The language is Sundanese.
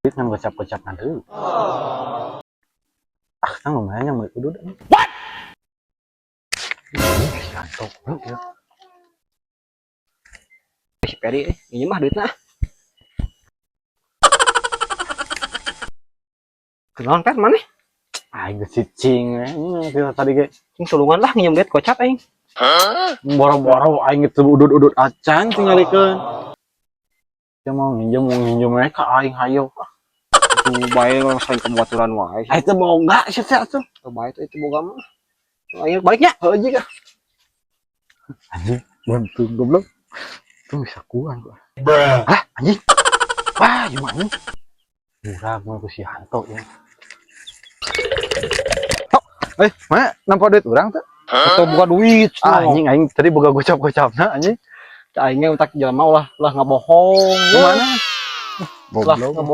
Duit ngan gocap-gocap nanti. Ah, kan lumayan yang beli udud. What? Santok ya. Si Peri, ini mah duitna. Kenaon, Per, maneh? Aing geus cicing eh kita tadi ge. Cing sulungan lah nginjem duit gocap aing. Boro-boro aing geus udud-udud acan tingalikeun. Dia mau nginjem mereka aing hayo. Itu bae orang sering kebaturan wae. Aing teh boga sih teh atuh. Itu bae tuh itu boga mah. Ayo baliknya. Heuh juga. Anjing, bantu goblok. Itu bisa kuan gua. Hah, anjing. Wah, gimana anjing? Murah gua ku si Hanto ya. Oh, mana nampak duit urang tuh? Atau buka duit. Ah, anjing aing tadi boga gocap-gocapna anjing. Aingnya utak jelema ulah ulah ngabohong. Gimana? Ulah Goblok. ngabohong.